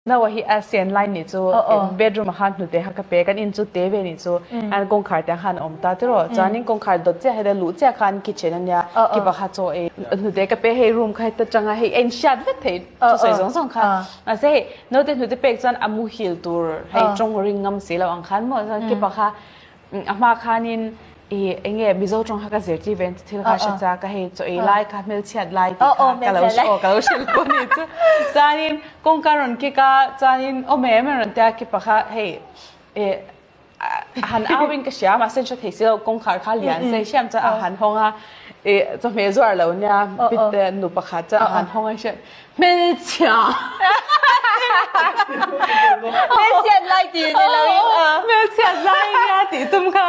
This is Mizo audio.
Naua hi a sen lai nih chu bedroom ah khan hnute kha ka pe kan in chu te ve nih chu an kawngkhar te khan a awm ta tiraw chuanin kawngkhar dawt chiah heta luh chiah khan kitchen a nia kipa kha chaw ei hnute ka pe hei room kha heta tanga hei a inhriat vek thei thusawi zawng zawng kha mahse hei naute hnute pek chuan a muhil tur hei tawng ring ngam si lo ang khan maw chuan kipa kha A hma khanin i enge Mizo tawng kha ka zirtir ve thil kha hre chak a, hei chaw ei lai kha hmelchhiat lai tih kha ka lo aw ka lo hrilh pawh a ni chu. Chuanin kawngka rawn kick a, chuanin awm em a rawn tia kipa kha hei i han au in ka hria mahse hre thei si lo kawngkhar kha lian se hriam chuan a han hawng a, i chawhmeh zuar lo nia bit nu pakhat chuan a han hawng a hriat Hmelchhia. Hmelchhiat lai tih ni lo in a. Hmelchhiat lai nia tih tum kha.